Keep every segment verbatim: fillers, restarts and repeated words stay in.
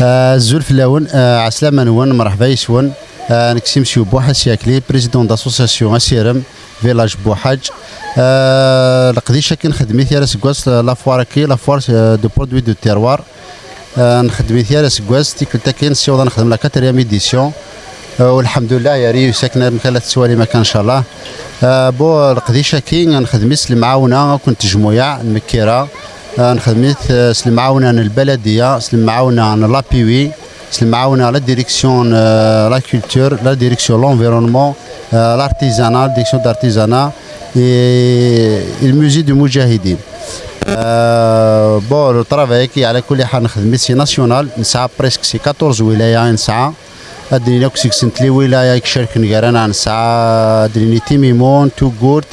Azul fell-awen, eh, ɛeslama-nwen, mṛeḥba yes-wen. Eh, nekk si Mesyu Buḥaǧ Syakli, président d'association Asirem, village Buḥaǧ. Eh, leqdic-agi nxeddem-it yal aseggas, eh, la foire-agi, la foire, eh, de produits de terroir. Eh, nxeddem-it yal aseggas, tikkelt-agi nessiweḍ ad nexdem la quatrième édition. Eh, u lḥemdullah, yerra-yi usaken amek ara tettwalim akka, ncallah. Eh, bu leqdic-agi nxeddem-it s lemɛawna akk n tejmuyaɛ n Mkira. Eh, nxeddem-it, eh, s lemɛawna n lbaladiya, s lemɛawna n l'A P I, s lemɛawna la direction, eh, la culture, la direction l'environnement, eh, l'artisanat, la direction d'artisanat et, et le musée du Moudjahidine. Eh, bon, le travail-agi, ɛla kulli ḥal, nxeddem-it si national, nesɛa presque si quatorze wilaya i nesɛa. Ad d-nini akk seg-sent lwilaya i icerken gar-aneɣ, nesɛa, ad d-nini, Timimun, Tugurt,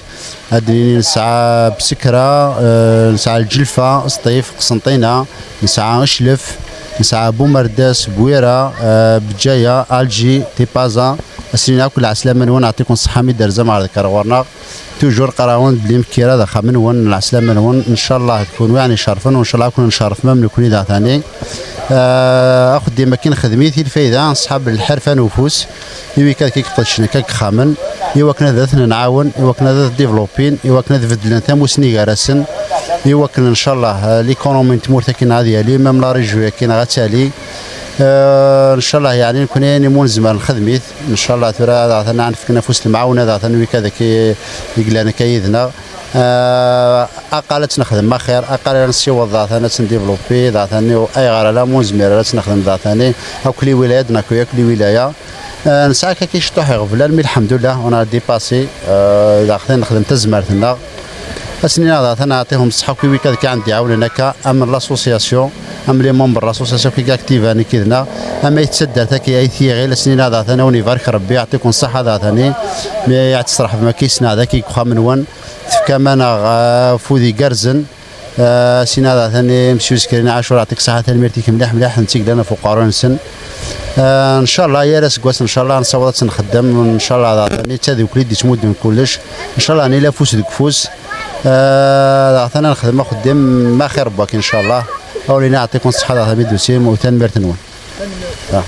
ad d-nini nesɛa Bsekra, eh, nesɛa Lǧelfa, Sṭif, Qsenṭina, nesɛa Eclef, nesɛa Bumerdas, Bwira, eh, Bǧaya, Alji, Tipaza. Ad s-nini akk lɛeslama-nwen, ɛṭiken ṣṣeḥḥa mi d-terzam ɣer deg ɣer ɣur-neɣ. Toujours qqareɣ-awen belli Mkira d axxam-nwen, lɛeslama-nwen, ncallah d kunwi i ɣ-icerfen, u ncallah ad ken-ncerref ma d nekni daɣ tani. Eh, axeddim-agi nxeddem-it i lfayda n ṣṣḥab lḥerfa n ufus, i wikad i iqedcen akka deg yexxamen, i wakken ad ten-nɛawen, i wakken ad développin, i wakken ad beddlen tamussni gar-asen, i wakken, ncallah, eh, l'économie n tmurt-agi ad yali, même la région-agi ad tali. Eh, ncallah, yeɛni, nekni ayen imu nezmer nxeddem-it. Ncallah tura daɣ ad nefk afus n lemɛawna daɣ wikad-agi i yellan akka yid-neɣ. Eh, aqal ad tt-nexdem axir, aqal ad nessiweḍ daɣ ad tt-ndéveloppi daɣ, ayɣer ala ma ur nezmir ara ad tt-nexdem daɣ akk lwilaya, ad d-nakuy akk lwilaya. Eh, nesɛa akka ciṭuḥ iɣeblan, mi lḥemdullah, on a dépassé, eh, daɣ nexdem tazmert-nneɣ. Ad sen-iniɣ daɣ ad nɛeṭṭihum ṣṣeḥḥa akk i wikad akka i d-iɛawnen akka, am l'association, am les membres n l'association i activen i yid-neɣ, am ayt taddart akka, ayt yiɣil, ad sen-iniɣ daɣ ad wen-ibarek Rebbi, yeɛṭiken ṣṣeḥḥa daɣ, mi ad tesreḥbem akka yis-neɣ dagi deg uxxam-nwen, tefkam-aneɣ, eh, afud igerrzen. Eh, ad s-iniɣ daɣ i Mesyu Zekriya Ɛacur, yeɛṭik ṣṣeḥḥa, tanemmirt-ik mliḥ mliḥ, netta i yellan ɣef uqerru-nsen. Eh, ncallah yal aseggas, ncallah nessaweḍ ad tt-nxeddem, ncallah daɣ d tadukli i d-yettmudden kullec, ncallah nili afus deg ufus. Eh, daɣ ad nexdem axeddim ma xir n wakka, ncallah. Awlina, yeɛṭiken ṣṣeḥḥa daɣ mi d-tusim, u tanemmirt-nwen. Ah.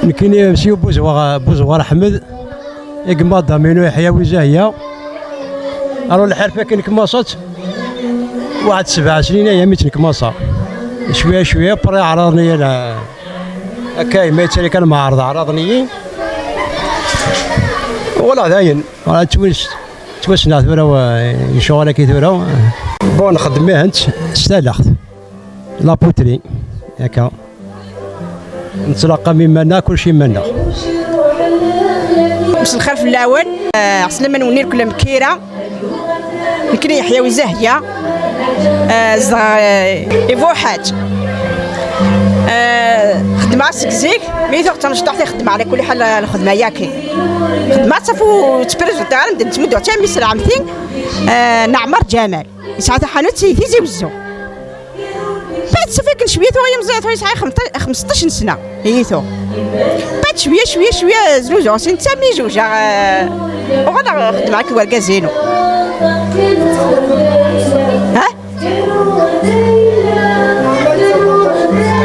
Nekkini Mesyu Buzewwa-, Buzewwar Ḥmed, i yemma Damino Yeḥya Wizahya. Ɣer lḥerf akken kmaṣet, waḥed sebɛa snin aya mi tt-nekmaṣa. Cwiya cwiya, après ɛraḍen-iyi la-, akka yemma yettali kan meɛreḍ, ɛraḍen-iyi. Wala dayen, wala ttwis-, ttwasneɣ tura, wa-, lecɣal-agi tura. Bon, nxeddem ihent s talaɣt. La poterie, akka. Nettlaqqam iman-nneɣ, kulci iman-nneɣ. Mselxir fell-awen, eh, ɛeslama-nwen irkel amkira. Nekkni Yeḥya Wizahya, eh, zedɣeɣ, eh, i Buḥaǧ. Eh, xeddmeɣ seg zik, mi tuɣ d tamecṭuḥt i xeddmeɣ, ɛla kulli ḥal, lxedma-yagi. Xeddmeɣ-tt ɣef ur ttprizenti ara medden, ttmudduɣ-tt armi s lɛemti, eh, n Ɛmer Ǧamal. Yesɛa taḥanut i Tizi Wezzu. Bad safak n cwiya, tuɣa yemẓi, tuɣa yesɛa xemṭa-, xmesṭac n sna. Ihi tuɣ. Bad cwiya, cwiya, cwiya, znuzuɣ sin, d tammi zewjeɣ, eh, uɣaleɣ xeddmeɣ akked wergaz-inu. Ha?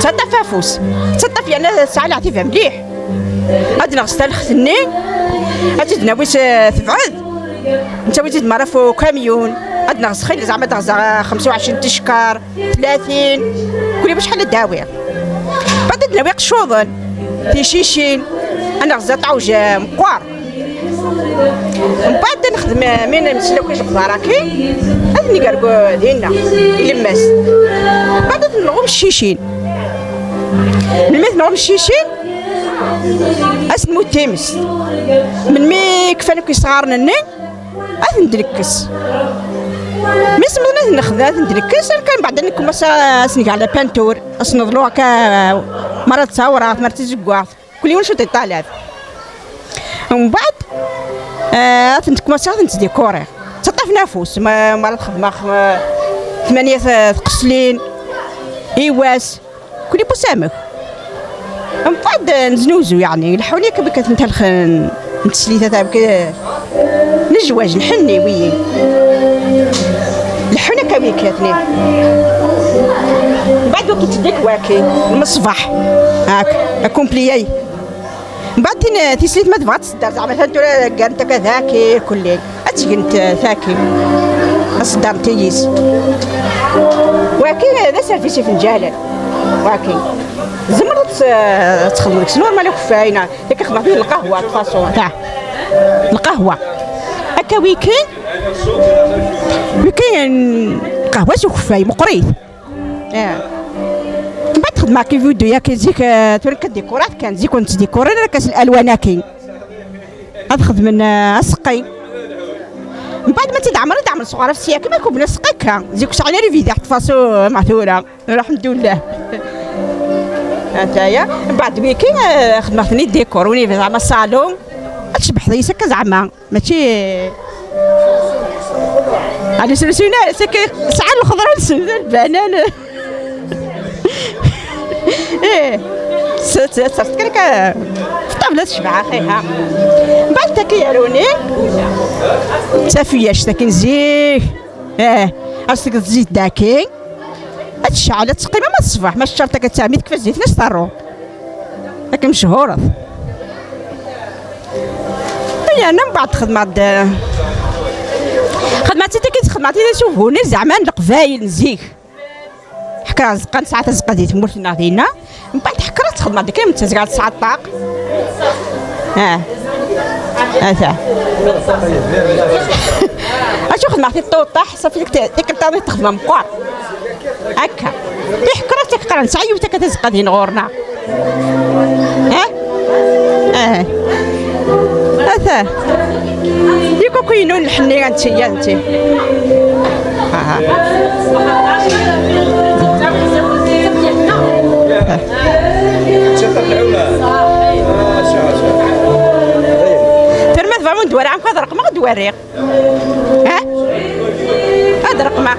Ttaṭṭaf afus. Ttaṭṭaf yerna tesɛa leɛtiba mliḥ. Ad d-neɣ s talxt-nni, ad tt-id-nawi s, eh, tebɛed. Nettawi-tt-id mara f ukamyun. Ad d-neɣ s xil, zeɛma ad d-neɣ s xemsa u ɛecrin tickar. Tlatin, kulli wacḥal ad d-awiɣ. Bad ad d-nawi iqeccuḍen, ticicin, ad neɣza ṭawj meqqer. Mbeɛd ad nexdem, mi nemsel akk ijeqḍar-agi, ad ten-igergu dinna, i lemmas. Mbeɛd ad ten-nɣum ccicin. Melmi ad ten-nɣum ccicin, ad sen-nmud timest. Melmi kfan akk yesɣaren-nni, ad ten-d-nekkes. Mi semmḍen ad ten-nexdem, ad ten-d-nekkes, kan mbeɛd ad nekkumas ad sen-geɣ la peinture, ad sen-neḍlu akka, mara d tawraɣt, mara d tizeggaɣt, kul yiwen cwiṭ iṭalab. Mbeɛd, eh, ad ten-kumaseɣ ad ten-ttdikuriɣ. Ttaṭṭafen afus, ma, mara ad xedmeɣ, eh, tmanya t-, tqeslin, i wass. Kul yiwwas amek. Mbeɛd neznuzu, yeɛni, leḥḥun yakk bika tentalxen n teslit, ata bika nezwaǧ, nḥenni, wiyi. Leḥḥun akka bika tnin. Mbeɛd waki teddik waki, lmeṣbaḥ. Hak, akumpli-yay. Mbeɛd tin, tislit ma tebɣa ad tsedder, zeɛma atan tura ggarent akka daki, kulli. Ad tt-gent, eh, taki. Ad ṣeddrent yis. Waki, eh, d aserfis ifenǧalen. Waki. Tzemreḍ ad tt-, ad txedmeḍ deg-s normal akeffay, neɣ yak xedmeɣ-t lqahwa, de façon. Ta. Lqahwa. Akka wiki. Wiki, lqahwa s ukeffay, meqqrit. Eh. Mbeɛd xedmeɣ ki vidéo yaki zik, eh, tura ka dikurat kan, zik ur nettdikurin ara kas lalwan-aki. Ad xedmen, eh, aseqqi. Mbeɛd ma tt-id-ɛemren, id-ɛemren sɣur afesyak, ma kuben aseqqi akka. Zik ur sɛin ara ibidaɛ tfaṣu, ma tura. Alḥemdullah. Ataya. Mbeɛd wiki, eh, xedmeɣ-ten-id dikur, win yebɣa zeɛma ṣṣalun. Ad tcebḥeḍ yis akka zeɛma. Mačči. Ɛni srusun ara, saki sɛan lxeḍra-nsen, d lbanan. Ih. S-, s-, s-, kan akka. Ṭṭabla tecbeḥ, axi, ha. Mbeɛd taki yaruni. D tafuyact, akin zik. Ih. Ad s-tgeḍ zzit daki. Ad tecɛel, ad teqqim ama d ṣṣbeḥ, ma teččar takka d tami, tekfa zzit-nnes terru. Akken mechuret. Yerna mbeɛd xedmeɣ-d, xedmeɣ-tt-id akken xedmeɣ-tt-id asugun-nni zeɛma n Leqbayel n zik. Ḥekreɣ azeqqa, nesɛa tazeqqa di tmurt-nneɣ dinna. Mbeɛd ḥekreɣ-tt, xedmeɣ-d akken tazga tesɛa ṭṭaq. Ah. Ata. Acu xedmeɣ-t-id ṭuṭṭaḥ, ṣafi dik t-, tikkelt taḍi texdem meqqar. Akka. Iḥekkeṛ-as akka, nesɛa yiwet akka tazeqqa din ɣur-neɣ. Ha? Ah. Ata. Di kuku-inu n lḥenni, anti, anti. Aha. Terma tebɣa ur d-wariɣ, amek ad reqmeɣ, ad d-wariɣ. Ha? Ad reqmeɣ.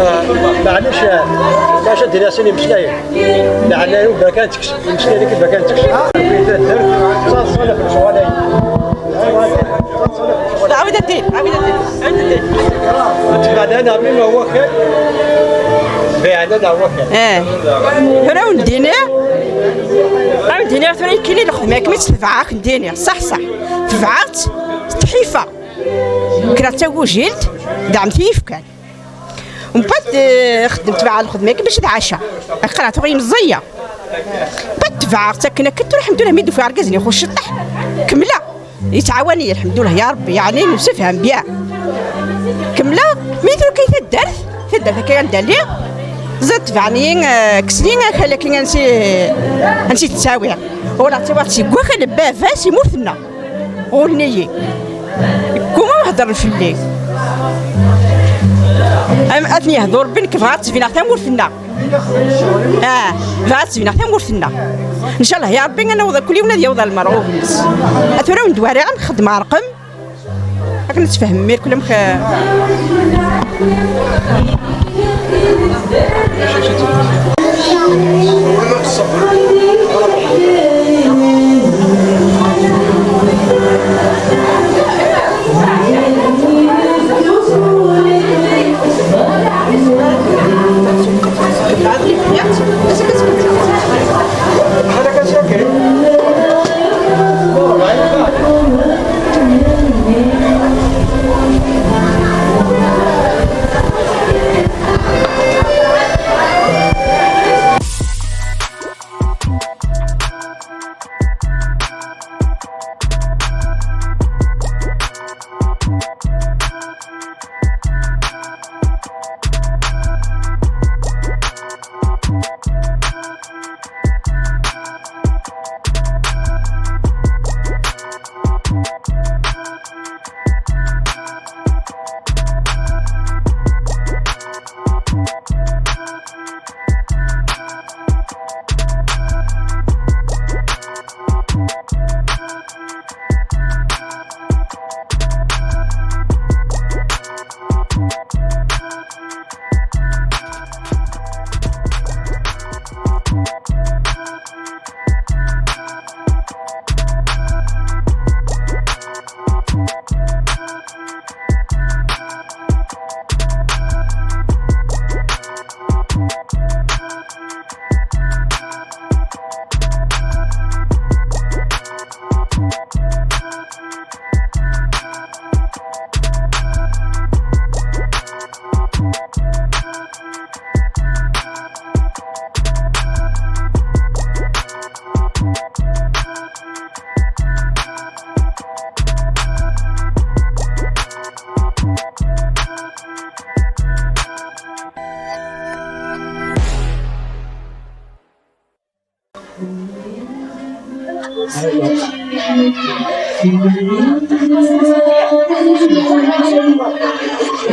Ah, maɛlic, maɛlic ad d-iniɣ sin imeslayen. Leɛnaya ur berkan tekcem, imeslayen-agi berkan tekcem. Taddart, taṣṣalaf lecɣal-ayi. Ɛawed-it-id, ɛawed-it-id, ɛawed-it-id. Tbeɛd anaɣ mi ma wakal. Beɛd anaɣ wakal. Eh. Tura ur d-iniɣ. Ur d-iniɣ tura yekkini lexdma-k mi tt-tebɛeɣ, ur d-iniɣ. Ṣaḥ, ṣaḥ. Tebɛeɣ-tt s tḥifa. Kkreɣ d tagujilt, d ɛemti yefkan. Mbeɛd, eh, xedmeɣ tebɛeɣ lxedma-agi bac ad ɛaceɣ. Qqreɣ tuɣ meẓẓiyeɣ. Mbeɛd tebɛeɣ-tt akken akken, tura lḥemdullah mi d-ufiɣ argaz-nni ixuṣ ciṭṭaḥ. Kemmleɣ. Yettɛawan-iyi lḥemdullah ya Rebbi, yeɛni nemsefham bien. Kemmleɣ, mi truki taddart, taddart akka anda lliɣ, ẓid tebɛen-iyi, eh, kksen-iyi akal-agi ansi, ansi tettawi. Ula ttawiɣ-tt seg wakal n baba-s i murt-nneɣ. Ɣullen-iyi. Gguma ad hedren fell-i. Am, ad ten-yehdu Rebbi, nekk bɣiɣ ad tebneɣ tamurt-nneɣ. Ah, bɣiɣ ad tebneɣ tamurt-nneɣ. Ncallah ya Rebbi, ad naweḍ, kul yiwen ad yaweḍ ɣer lmerɣub-nnes. A tura ur d-wariɣ amek xeddmeɣ rqem. Akken ad tfehmem irkel amek.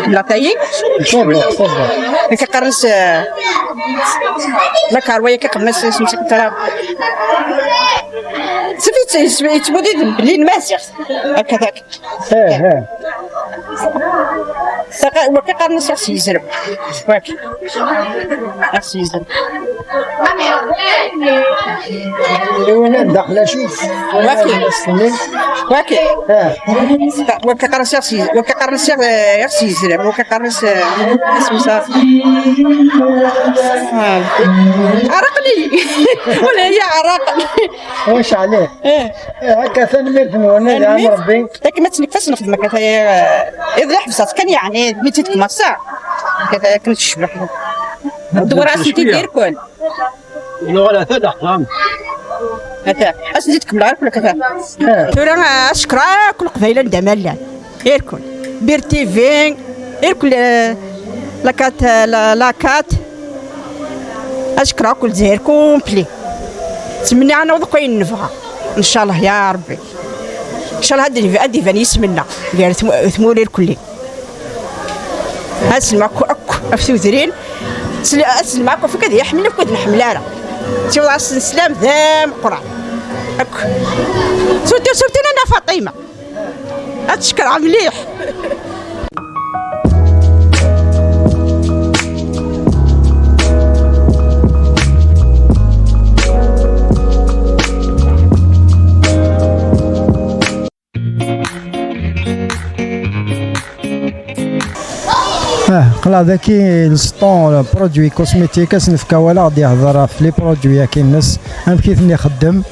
La taille. Nek qqaren-as, eh, la carwa, yak qqaren-as, isem-is tara. Safi, yettmudi belli n Maziɣ. Akka, akka. Eh, eh. Waki qqaren-as Aɣ s yizrem. Waki. Aɣ s yizrem. Iwina daxel acu? Waki. Waki. Eh. Waki qqaren-as Aɣ s yiz-, waki qqaren-as Aɣ s yizrem. Waki qqaren-as, eh, isem-is. Ah. Araqli. Wala ya araqli. Wac ɛli. Eh. Eh, akka tanemmirt-nwen, ad iɛam Rebbi. Akken ma ttneffas nexdem akka taya, eh, iḍ la ḥebseɣ kan yeɛni mi tt-id-kmaṣṣeɣ. Akka taya akken tecbeḥ. Dwar asen-t-id irkul. Nuɣal ata d axxam. Ata, asen-t-id-kemmleɣ irkul akka. Eh. Tura, eh, ad cekreɣ akk Leqbayel anda ma llan. Irkul. Bir T V, irkul, eh, la kat, eh, la, la kat. Ad cekreɣ akk Lezzayer complet. Ttmenniɣ ad naweḍ akk ayen nebɣa. Ncallah ya Rebbi. Ncallah ad d-, ad d-iban yisem-nneɣ gar tmu-, tmura irkelli. Ad sellmeɣ akk, akk ɣef tudrin. Sel-, ad sellmeɣ akk ɣef wakk ad iyi-ḥemmlen, akk ad nḥemmel ara. Tiweḍ-as sslam d ameqqran. Akk. Surtout, surtout Nana Faṭima. Ad tcekreɣ mliḥ. Ah, qleɛ daki le stand produits cosmétiques, ad s-nefk awal ad ɣ-d-yehder ɣef les produits akkin-nnes, amek i ten-ixeddem.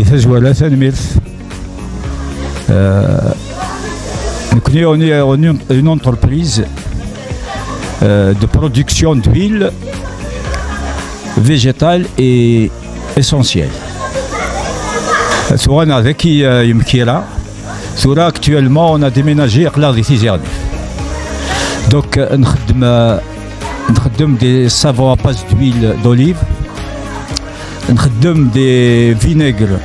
I tazwara, tanemmirt. Euh, nekkni, on est, on est une entreprise, euh, de production d'huile végétale et essentielle. Tuɣa-neɣ daki, euh, yemkira. Tura, actuellement, on a déménagé, aql-aɣ di Tizi Ɣennif. Donc, euh, nxeddem, euh, nxeddem des savons à base d'huile d'olive, nxeddem des vinaigres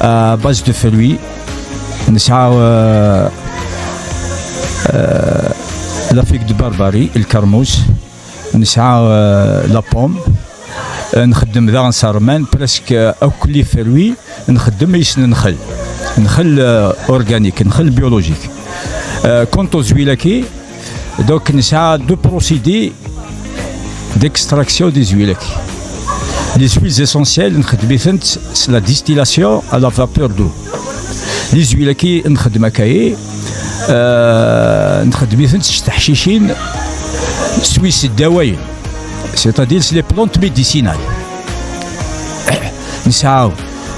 à base de fruits, nesɛa, euh, euh, la figue de Barbarie, lkermus, nesɛa, euh, la pomme, euh, nxeddem daɣen s rrman, presque, euh, akk les fruits, nxeddem yes-sen nnxel, nnxel, euh, organique, nnxel biologique. Euh, quant aux huiles-agi, donc, nesɛa deux procédés d'extraction des huiles-agi. Les huiles essentielles, nxeddem-itent s la distillation à la vapeur d'eau. Les huiles-agi, nxeddem akka, euh, nxeddem-itent s teḥcicin, s wis ddawayen, c'est-à-dire s les plantes médicinales. Nesɛa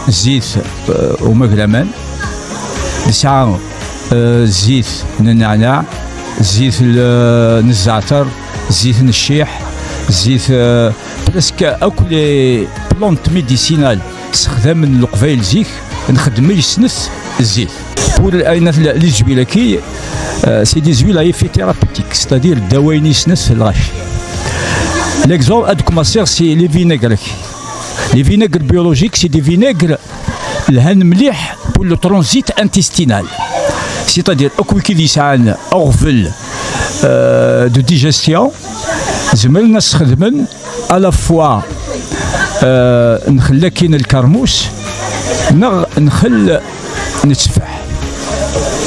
zzit, euh, umagraman, nesɛa, euh, zzit n nneɛneɛ, zzit l-, n zzeɛter, zzit n cciḥ, zzit, euh, presque akk les plantes médicinales ssexdamen Leqbayel zik, nxeddem yes-sent zzit. Pour les, les huiles-agi, euh, c'est des huiles à effet thérapeutique, c'est-à-dire ddawayen yes-sent lɣaci. L'exemple, ad commencer, c'est les vinaigres. Les vinaigres biologiques, c'est des vinaigres lhan mliḥ pour le transit intestinal. C'est-à-dire, akk wid yesɛan aɣbel, euh, de digestion, zemren ad sxedmen à la fois, euh, nnxel-agi n lkermus neɣ nnxel n tteffaḥ.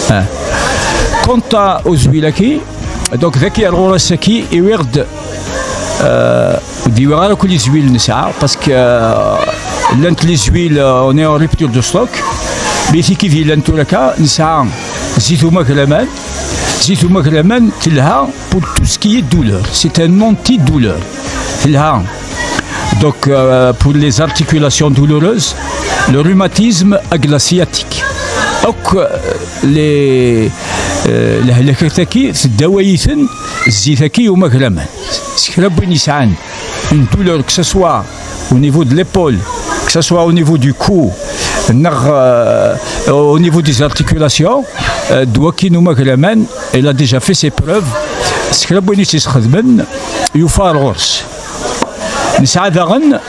Ah. Quant aux huiles-agi, donc, daki ar ɣur-s-agi, iwiɣ-d, euh, ur d-iwiɣ ara akk les huiles nesɛa, parce que, euh, llant les huiles, euh, on est en rupture de stock, mais tigi d yellan tura akka, nesɛa zzit umagraman, zzit umagraman telha pour tout ce qui est douleur, c'est un antidouleur. Telha, donc, euh, pour les articulations douloureuses, le rhumatisme et la sciatique. Akk, euh, les, euh, lehlakat-agi, teddawa-yi-ten zzit-agi umagraman. S kra n win yesɛan une douleur, que ce soit au niveau de l'épaule, que ce soit au niveau du cou, neɣ, euh, au niveau des articulations, euh, ddwa-agi n umagraman, il a déjà fait ses preuves. S kra n win i tt-isxedmen, Yufa ar ɣur-s. Nesɛa daɣen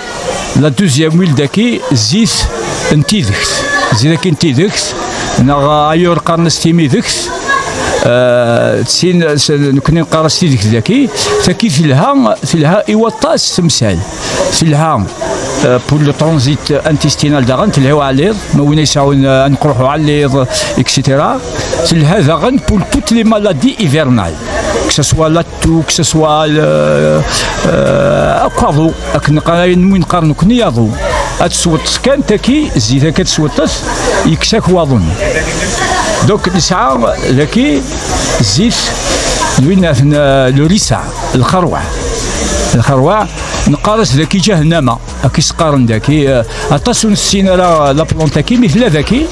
la deuxième huile daki, zzit n tidegt. Zzit-agi n tidegt, neɣ ayyur qqaren-as timidegt. Euh, d tin, s-, nekni neqqar-as tidegt daki. Taki telha, telha i waṭas temsal. Telha, euh, pour le transit intestinal daɣen, telha i uɛelliḍ, ma win yesɛun, euh, aneqruḥ uɛelliḍ, et cetera. Telha daɣen pour toutes les maladies hivernales, que ce soit la toux, que ce soit le, euh, akk aḍu, akken neqqar, ayen win neqqar nekni aḍu. Ad tesweṭ kan taki, zzit-agi ad tesweṭ, yekkes-ak waḍu-nni. Donc nesɛa daki zzit n win, euh, le risa, lxerwa. Lxerwa, neqqar-as daki ǧahennama. Akka i s-qqaren daki, euh, aṭas ur nessin ara la plante-agi, mi tella daki,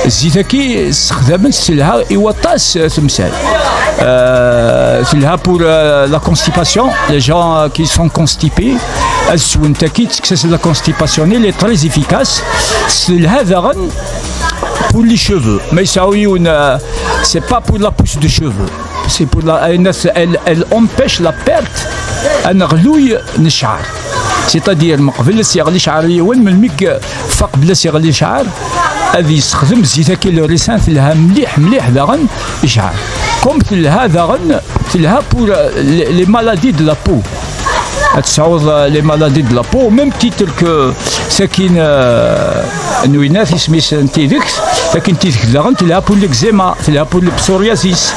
zzit-agi ssexdamen-tt, telha i waṭas, euh, temsal. Euh, telha pour, euh, la constipation, les gens, euh, qui sont constipés, ad swent-agi, tekkes-as la constipation, elle est très efficace. Telha daɣen pour les cheveux. Ma yesɛu yiwen, euh, c'est pas pour la pousse de cheveux. C'est pour la, elle, elle, elle empêche la perte, aneɣluy n ccɛer. C'est-à-dire, meqbel ad s-yeɣli ccɛer yiwen, melmi k-, faq bla s-yeɣli ccɛer, ad yessexdem zzit-agi le ricin, telha mliḥ, mliḥ daɣen i ccɛer. Comme telha daɣen, telha pour, euh, les, les maladies de la peau. Ad tesɛuḍ, euh, les maladies de la peau, au même titre que sakin, euh, n winat, isem-is n tidegt, sakin tidegt daɣen telha pour l'eczéma, telha pour le psoriasis.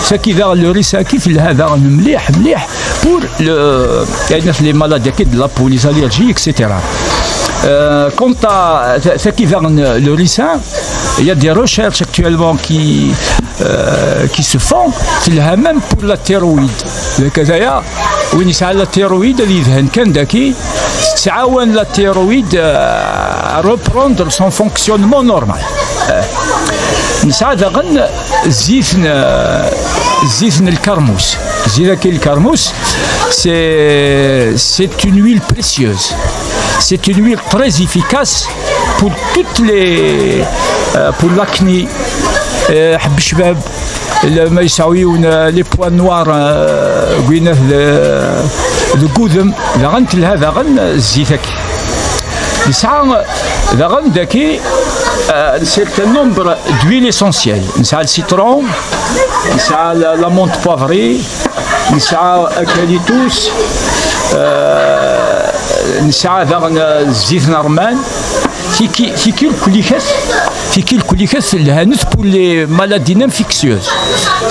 Saki daɣen le ricin-agi telha daɣen mliḥ, mliḥ pour le, les maladies de la peau, les allergies, et cetera. Euh, quant à, saki daɣen le ricin, il y a des recherches actuellement qui, euh, qui se font, telha même pour la thyroïde. Kazaya, win yesɛa la thyroïde, ad yedhen kan daki, tettɛawan la thyroïde, euh, à reprendre son fonctionnement normal. Euh, nesɛa daɣen zzit n, zzit n lkermus. Zzit-agi n lkermus, c'est, c'est une huile précieuse. C'est une huile très efficace pour toutes les, euh, pour l'acné, euh, ḥebb ccbab, le, ma yesɛu yiwen, euh, les points noirs, euh, deg winat de, deg udem, daɣen telha daɣen zzit-agi. Nesɛa daɣen daki, euh, un certain nombre d'huiles essentielles. Nesɛa le citron, nesɛa la, la menthe poivrée, nesɛa eucalyptus, euh, nesɛa daɣen, euh, zzit n rrman. Tiki, tiki lkulikat, tiki lkulikat lhanent pour les maladies infectieuses.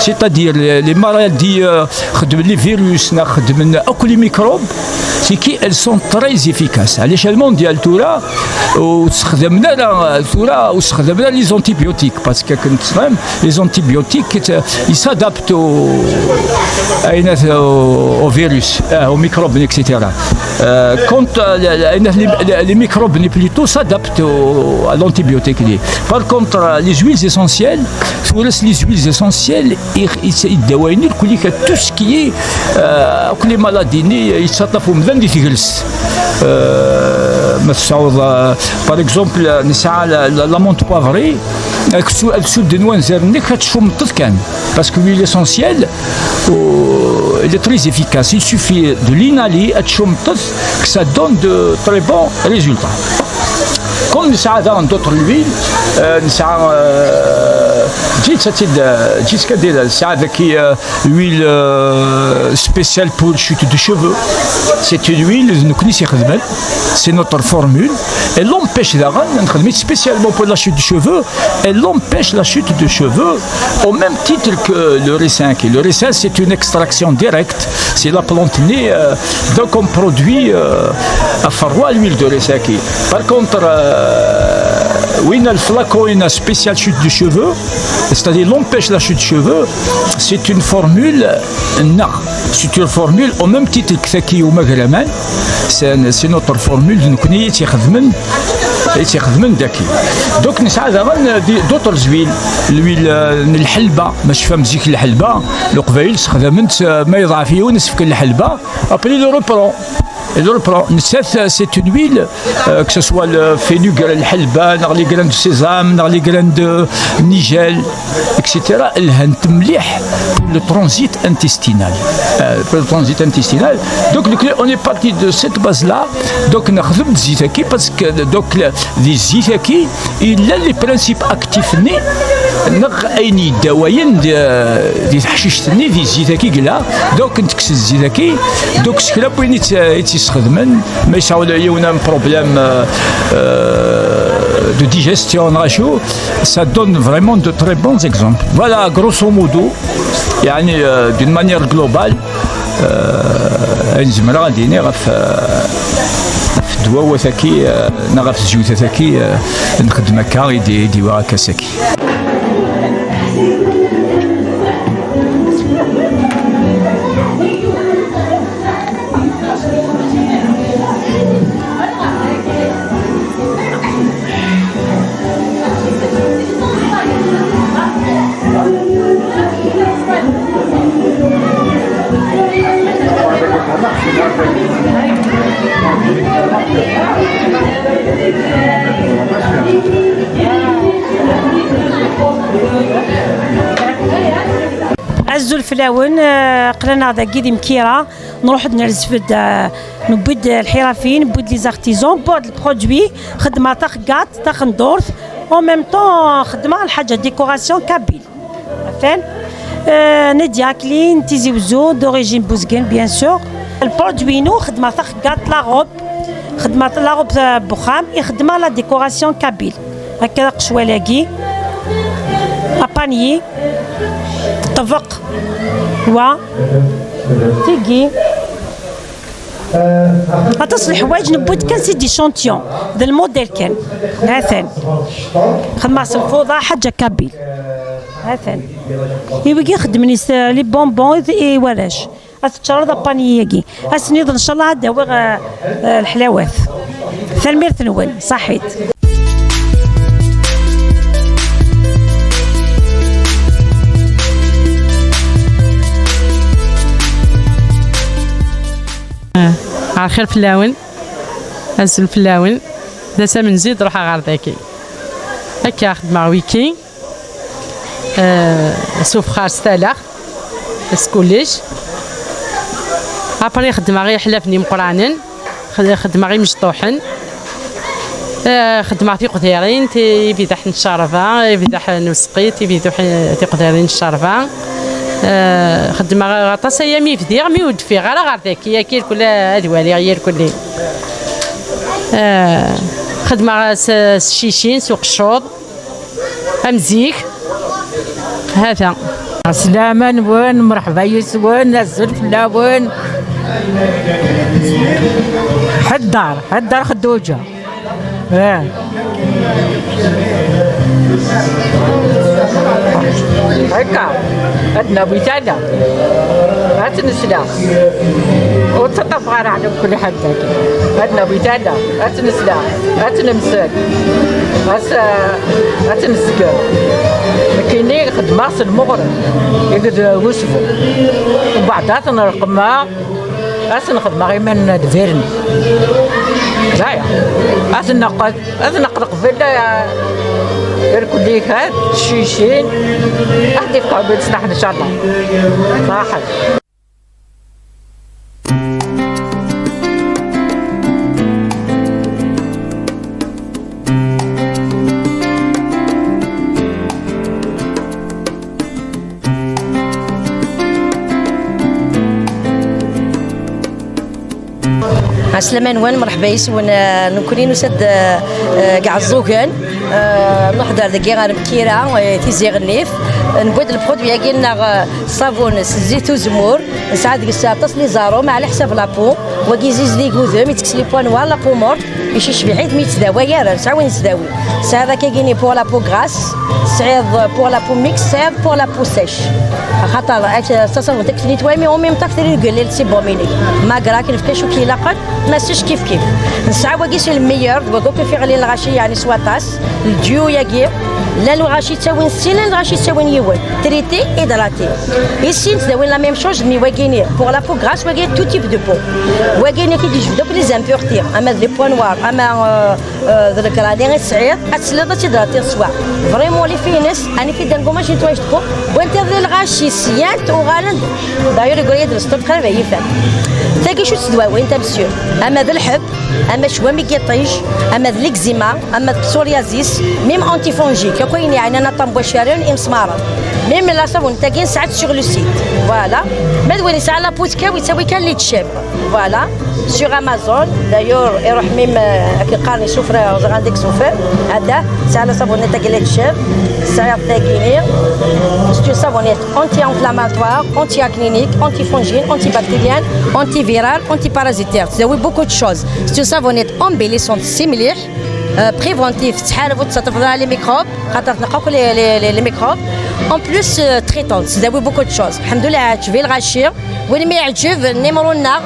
C'est-à-dire les, les maladies, euh, xeddmen les virus, neɣ xeddmen akk les microbes, c'est qu'elles sont très efficaces. À l'échelle mondiale, tura, ur ssexdamen ara, tura, ur ssexdamen ara les antibiotiques, parce que, comme tu sais, les antibiotiques, euh, ils s'adaptent au, à une, au, au virus, euh, aux microbes, et cetera. Euh, quand, euh, les, les, les, les microbes plutôt s'adaptent au, à l'antibiotique. Par contre, euh, les huiles essentielles, tura les huiles essentielles, i, i, i ddawayen irkul-ik tout ce qui est, euh, akk les maladies-nni yettaṭṭaf umdan di tegrest. Euh, ma tesɛuḍ, euh, par exemple, euh, nesɛa la, la, la menthe poivrée, ad tsu-, ad tsudden wanzaren-nnek, ad tcummeḍ kan. Parce que l'huile essentielle, oh, elle est très efficace. Il suffit de l'inhaler, ad tcummeḍ, que ça donne de très bons résultats. Comme nesɛa daɣen d'autres huiles, euh, nesɛa, euh, ǧǧet-tt-id, euh, ǧǧet-tt kan dina, nesɛa daki, euh, huile, euh, spéciale pour chute de cheveux. C'est une huile, d nekni i s-ixedmen. C'est notre formule. Elle empêche daɣen, nexdem-itt spécialement pour la chute de cheveux. Elle empêche la chute de cheveux. Au même titre que le ricin. Le ricin, c'est une extraction directe. C'est la plante née, euh, donc on produit, euh, à Farwa l'huile de ricin. Par contre, euh, oui, on a le flacon, une spéciale chute de cheveux, c'est-à-dire l'empêche la chute de cheveux. C'est une formule, non. C'est une formule au même titre que celle qui est au Magraman. C'est, c'est notre formule, donc, i tt-ixedmen, i tt-ixedmen daki. Donc, nesɛa daɣen, euh, di-, d'autres huiles. L'huile, euh, n lḥelba, ma tecfam zik lḥelba, Leqbayel ssexdamen-tt, euh, ma yeḍɛef yiwen, ad s-fken lḥelba, après il reprend. Alors, nettat, c'est une huile, euh, que ce soit le fenugrec n lḥelba, neɣ les graines de sésame, neɣ les graines de nigel, et cetera. Lhant mliḥ pour le transit intestinal. Euh, pour le transit intestinal. Donc, le- on est parti de cette base-là. Donc, nexdem zzit-agi, parce que, donc, le- di zzit-agi, yella les principes actifs-nni, neɣ ayen yeddawayen di, di teḥcict-nni, di zzit-agi yella. Donc, ntekkes zzit-agi, donc, s kra n wayen i tt- i tt-yesxedmen, ma yesɛa ula yiwen un problème, euh, euh, de digestion, neɣ acu, ça donne vraiment de très bons exemples. Voilà, grosso modo, يعني, euh, d'une manière globale, euh, ayen zemreɣ ad iniɣ ɣef, euh, ɣef ddwawat-agi, euh, neɣ ɣef tzutat-agi, euh, nxeddem akka, i d-, i d-iwa akka saki. Azul fell-awen, eh, aql-aneɣ dagi di Mkira, nruḥ-d nerzef-d, eh, newwi-d lḥirafin, newwi-d les artisans, newwi-d le produit, xeddmeɣ taxeggaṭ, taxendurt, en même temps xeddmeɣ lḥaǧa décoration kabyle. Atan, eh, Nadia Aklin, Tizi Wezzu, d'origine Bouzguene, bien sûr. Le produit-inu, xeddmeɣ taxeggaṭ, la robe, xeddmeɣ la robe, eh, n wexxam, i xeddmeɣ la décoration kabyle. Akka d aqecwal-agi, apanier, ṭṭbeq, wa, tigi. Aṭas n leḥwayeǧ newwi-d kan, c'est des échantillons, d lmudel kan. Ha-t-an. Xedmeɣ s lfuḍa, ḥaǧa kabyle. Ha-t-an. I wigi xeddmen-it, eh, les bonbons i, i warrac. Ad teččareḍ apanier-agi. Ass-nniḍen, ncallah, ad d-awiɣ, eh, eh, leḥlawat. Tanemmirt-nwen. Ṣaḥit. Ɛerxir fell-awen, azul fell-awen, d ass amenzu i d-ruḥeɣ ɣer dagi. Akka xedmeɣ wiki, eh, sufxeɣ s talaɣt, s kullec. Après xedmeɣ iḥlafen imeqqranen, xed-, xedmeɣ imecṭuḥen. Eh, xeddmeɣ tiqdirin, ti-, ibidaḥ n ccerba, ibidaḥ n useqqi, tibiduḥ, tiqdirin n ccerba. Eh, xeddmeɣ aṭas aya mi bdiɣ, mi ur d-ffiɣeɣ ara ɣer daki, akka irkul ad waliɣ yirkulli. Eh, xeddmeɣ s, s ccicin, s uqeccuḍ, am zik. Hata. Ɛeslama-nwen, mṛeḥba yes-wen, azul fell-awen. Ḥeddar, ḥeddar Xedduǧa. Eh. Akka, ad nawi tala, ad tt-nesla. Ur ttaṭṭafeɣ ara ɛla kulli ḥedd dagi. Ad nawi tala, ad tt-nesla, ad tt-nemsel, ad tt-, ad tt-nezger. Nekkini xeddmeɣ s lmuɣreb, akked usbu. Mbeɛd ad ten-reqqmeɣ, ad sen-xedmeɣ iman d birni. Daya, ad ten-neqqel, ad ten-neqqel qbel, eh, irkelli kan, ccicin, ad d-ifeɣ bil snaḥ, ncallah. Saḥet. Ɛeslama-nwen, mṛeḥba yes-wen, eh, nekkni nusa-d, eh, eh, deg Ɛeẓẓugen, eh, nruḥ-d ar dagi ɣer Mkira, eh, Tizi Ɣennif, newwi-d lpṛudwi-agi-nneɣ, eh, ṣṣabun s zzit uzemmur, nesɛa deg-s aṭas n les arômes, ɛla ḥsab la peau, wagi zizlig udem, ittekkes les points noirs, la peau morte, icicbiḥ-it mi yettdawa ara, nesɛa win yettdawi. Tesɛiḍ akkagini pour la peau grasse, tesɛiḍ pour la peau mixte, tesɛiḍ pour la peau sèche. Xaṭer, ak-, taṣabun tak nettoyer, mais en même temps, tréguler le sébum-inek. Malgré akken fkan cukki ilaqen, ma sec kif kif. Nesɛa wagi c'est le meilleur, d wagi akk i ɣlin lɣaci, yeɛni s waṭas. Le duo-agi, llan lɣaci ttawin sin, llan lɣaci ttawin yiwen. Traité, hydraté. Ici, ttdawin la même chose, mais wagini, pour la peau grasse, wagi tout type de peau. Wagini ki d-yejbed akk les impuretés, ama d les points noirs, ama, euh, euh, d legrani i tesɛiḍ, ad tesliḍ ad tt-id-ratiḍ s wa. Vraiment, les filles-ines, ani fi d-engumaj nettoyage de peau, wwant-d lɣaci, syan-t, uɣalen-d. D'ailleurs, yeggul-iyi-d lsṭeb, qrib ad yifem. Tagi, acu ttdawin, ta, monsieur? Ama d lḥebb, ama ccwami n yiṭij, ama d l'eczéma, ama d psoriasis, même antifongique, akk ayen yeɛnan aṭṭan n waccaren imesmaren. Même la ṣabunet-agi nesɛa-tt sur le site. Voilà. Ma d win yesɛa la peau tkaw, yettawi kan les tchèvres. Voilà. Sur Amazon, d'ailleurs, iruḥ même, euh, akken qqaren, isufrar, ẓer anda isufrar. Hada, tesɛa la ṣabunet-agi les tchèvres, tesɛiḍ tagini. C'est une savonnette anti-inflammatoire, anti-acnénique, anti-fongine, antibactérienne, antivirale, antiparasitaire. Tdawi beaucoup de choses. C'est une savonnette embellissante, c'est mliḥ. Euh, préventif, tettḥareb ur tettaṭṭfeḍ ara les microbes, xaṭer tneqq akk les, les, les, les microbes. En plus, euh, traitante, tdawi beaucoup de choses. Alḥemdullah, ɛǧeb i lɣaci. Win mi yeɛǧeb, numéro-nneɣ,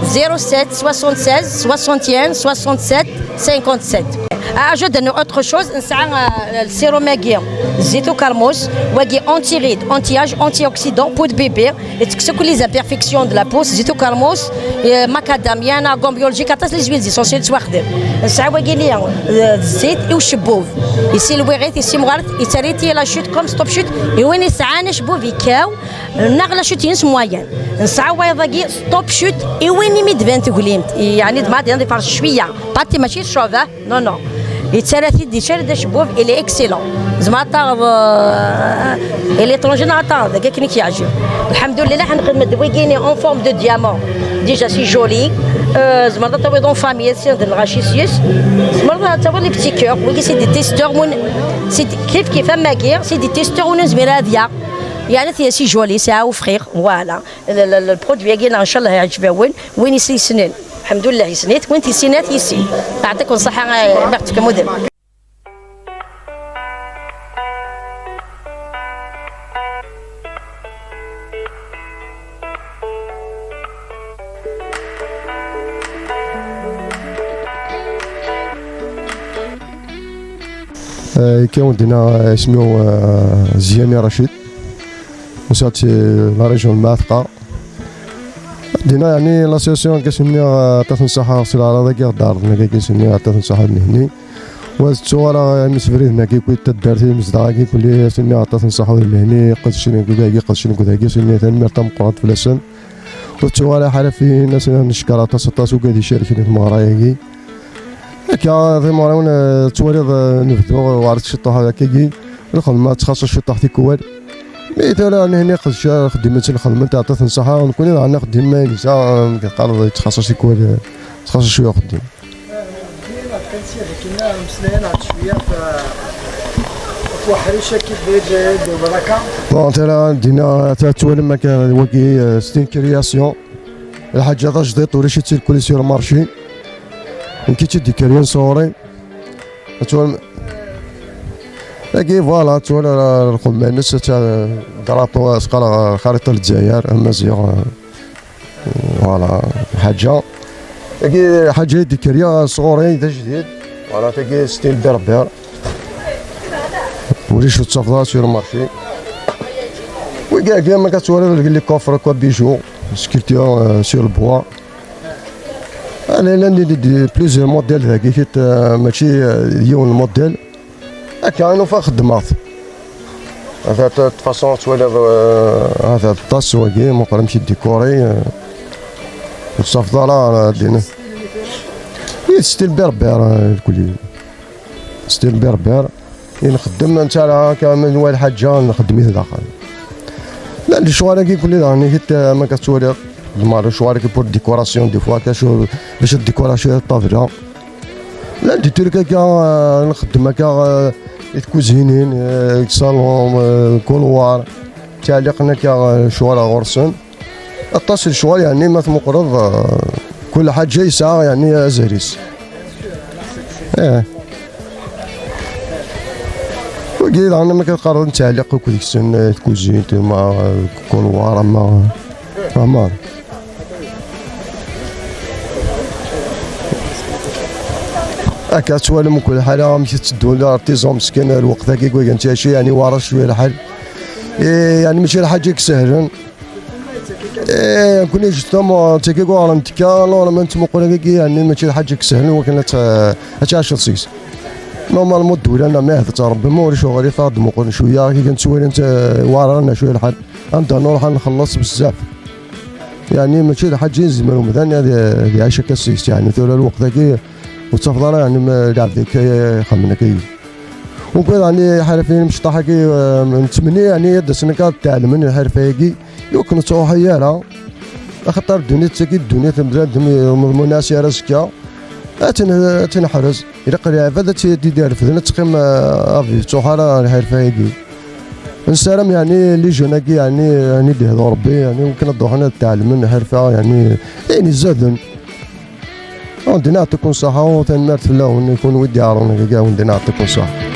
zéro sept soixante-seize soixante et un soixante-sept cinquante-sept. Ajoute une autre chose, nesɛa, euh, le sérum-agi, zzit ukermus, wagi anti-rides, anti-âge, antioxydant, peau de bébé, yettekkes akk les imperfections de la peau, zzit ukermus, euh, macadamia, argan biologique, aṭas les huiles essentielles ttwaxdem. Nesɛa wagini, euh, zzit i ucebbub, isilwiɣ-it, isimɣer-it, yettarra-t la chute comme stop chute, i win yesɛan acebbub yekkaw, neɣ la chute-ines moyenne. Nesɛa wayeḍ-agi stop chute i win imi d-tban teglimt, yeɛni d ma ad iferrec cwiya. Parti mačči tecɛuba, non, non. Yettarra-t-id, yettarra-d acebbub, il est excellent. Tzemreḍ ad taɣeḍ, euh, i l'étranger neɣ ad taɣeḍ dagi akken i k-yeɛjeb. Alḥemdulillah, nxeddem-d wigini en forme de diamant. Déjà, c'est joli. Euh, tzemreḍ ad tawiḍ en famille, ad ssineḍ lɣaci s-yes. Tzemreḍ ad tawiḍ les petits cœurs. Wigi, c'est des testeurs, win, c'est des, kif kif am wagi, c'est des testeurs, win ur nezmir ad yaɣ. Yeɛni, c'est joli, c'est à offrir. Voilà. Le, le, le produit-agi, ncallah, yeɛjeb-awen. Win i s-yessnen, alḥemdulillah, yessen-it. Win t-yessinen, ad t-yessin. Yeɛṭiken ṣṣeḥḥa, eh, baɣ-tefkem udem. Eh, ikka undina, eh, isem-iw, eh, Ziyani Racid. Usiɣ-d si la région n Mɛatqa. Dina, yeɛni, l'association, akka s-nni, eh, aṭas n ṣṣaḥa, s leɛraḍ-agi, ɣ-d-ɛerḍen, akka s-nni, aṭas n ṣṣaḥa d nnehni. Wa tettuɣ ara, eh, imsefriden-agi, kul taddart, imezdaɣ-agi, kulli, s-nni, aṭas n ṣṣaḥa d nnehni, qedcen, akked-agi, qedcen, akked-agi, s-nni, tanemmirt tameqqrant fell-asen. Ur tettuɣ ara ḥala f-, in-asen ad neckeṛ aṭas, aṭas, ugad icerken i tmeɣra-agi. Akka, timeɣriwin, eh, tettwaliḍ, eh, nebdu, eh, war ciṭṭuḥ akkagi, lxedma tettxaṣṣa ciṭṭuḥ tikwal. Mi tura nehni qedca, xeddimen-tt lxedmen, taɛṭit n ṣṣaḥa, nekkuni daɣen nexdim ma yensa, eh, teqqareḍ yettxaṣṣa tikwal, eh, yettxaṣṣa cwiya uxeddim. Bon, tura dina, ta-, tettwalem akka, wagi, eh, c'est une création. Lḥaǧa tajdiṭ, ulac-itt irkul sur le marché. Nekk i tt-id-ikeryen sɣur-i. Ad twalem. Dagi, voilà, ad twala lxedma-ines, drapeau, as-qqareɣ, xariṭa n Lezzayer, amaziɣ, voilà, lḥaǧa. Dagi, lḥaǧa i d-ikerya sɣur-i, d ajdid. Voilà, tagi, style berbère. Ulac ur tettafeḍ ara sur le marché. Wigi, agi, ma ka twaliḍ, les coffres, quoi, bijoux, sculpture, euh, sur le bois. Ala, llan di, di, di plusieurs modèles dagi, kit, euh, mačči, euh, yiwen modèle. Akka i nufa xeddmeɣ-t. Hada, de toute façon, twaliḍ, euh, hada aṭas wagi, meqqer amek i décoré, euh, ur tettafeḍ ara, euh, din. Oui, style berbère, euh, lkul. Style berbère. I nxeddem, nettarra akka, ma nwala lḥaǧa, nxeddem-it daxel. Llan lecɣal-agi kulli daɣen, i kit, eh, ma ka tettwaliḍ, lemmer lecɣal-agi pour décoration, des fois, kacu, bac ad décoration ṭṭabla. Llan des trucs akka, eh, nxeddem akka, eh, i tkuzinin, eh, salon, eh, couloir, ttɛelliqen akka, eh, lecɣal ɣur-sen. Aṭas n lecɣal, yeɛni, ma tmuqleḍ, eh, kul ḥaǧa yesɛa, yeɛni, azal-is. Eh. Wagi daɣen, ma kkreɣ nettɛelliq akk deg-sen, eh, tkuzint, ma, eh, kulwar, ama, ama. Akka ad twalem mkul ḥala amek i tteddun l'artisan meskin lweqt-agi deg wayen ttɛici, yeɛni, warrac cwiya lḥal. Eh, yeɛni, mačči lḥaǧa i isehlen. Eh, nekkni justement, tagi ɣur-neɣ tekka, alors ma nettmuqul akka, yeɛni, mačči lḥaǧa i isehlen wakken ad tt-, ad tɛiceḍ seg-s. Normalement, ddula-nneɣ ma iɛhed-itt Rebbi, ma ulac uɣilif, ad d-muqlen cwiya, akka kan ttwalin, eh, warrac-nneɣ cwiya lḥal. Anda nruḥ ad nxelleṣ bezzaf. Yeɛni, mačči d lḥaǧa i yezmer umdan ad, ad iɛic akka seg-s. Yeɛni, tura lweqt-agi ur tettafeḍ ara, yeɛni, ma lɛebd akka ixemmen akka yid. Ugadeɣ, yeɛni, iḥerfiyen imecṭaḥ-agi, eh, nettmenni, yeɛni, ad d-asen akka ad tɛelmen lḥerfa-agi, iwakken ur ttruḥ ara. Axaṭer ddunit-agi, ddunit n bnadem, meḍmun-as ara azekka. Ad ten-, ad ten-ḥrez. Ilaq lɛibad ad tt-, ad d-refden, ad teqqim, eh, ad tettuḥ ara lḥerfa-agi. Nessaram, yeɛni, les jeunes-agi, yeɛni, yeɛni, d-ihdu Rebbi, yeɛni, wakken ad d-ruḥen ad tɛelmen lḥerfa, yeɛni, d ayen izaden. Ad wen-d-nɛeṭṭi kun ṣṣaḥa, u tanemmirt fell-awen, i kunwi d-iɛerḍen akka, ad wen-d-nɛeṭṭi kun ṣṣaḥa.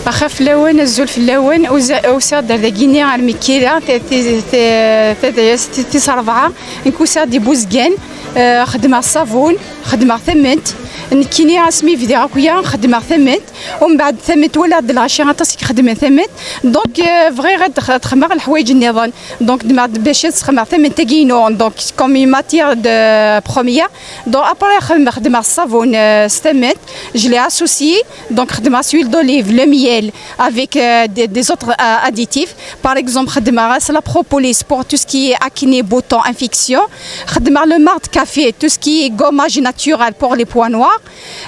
Axaf fell-awen, azul fell-awen. Uza-, usiɣ-d ar dagini, ar Mikira, t-, t-, t-, tadayast tis rebɛa. Nekk usiɣ-d i Buzgan, eh, xeddmeɣ ṣṣabun, xeddmeɣ tament. Nekkini asmi bdiɣ akk-ya, xeddmeɣ tament. Umbeɛd tament, walaɣ-d lɣaci aṭas i ixeddmen tament. Donc, eh, bɣiɣ ad x-, ad xedmeɣ leḥwayeǧ nniḍen. Donc, xedmeɣ-d bac ad sxedmeɣ tament-agi-inu. Donc, comme une matière de première. Donc, après, xedmeɣ, xedmeɣ ṣṣabun, eh, s tament. Je l'ai associé. Donc, xedmeɣ s huile d'olive, le miel, avec, euh, des, des autres, euh, additifs. Par exemple, xedmeɣ-as la propolis pour tout ce qui est acné, boutons, infection. Xedmeɣ le marc de café, tout ce qui est gommage naturel pour les points noirs.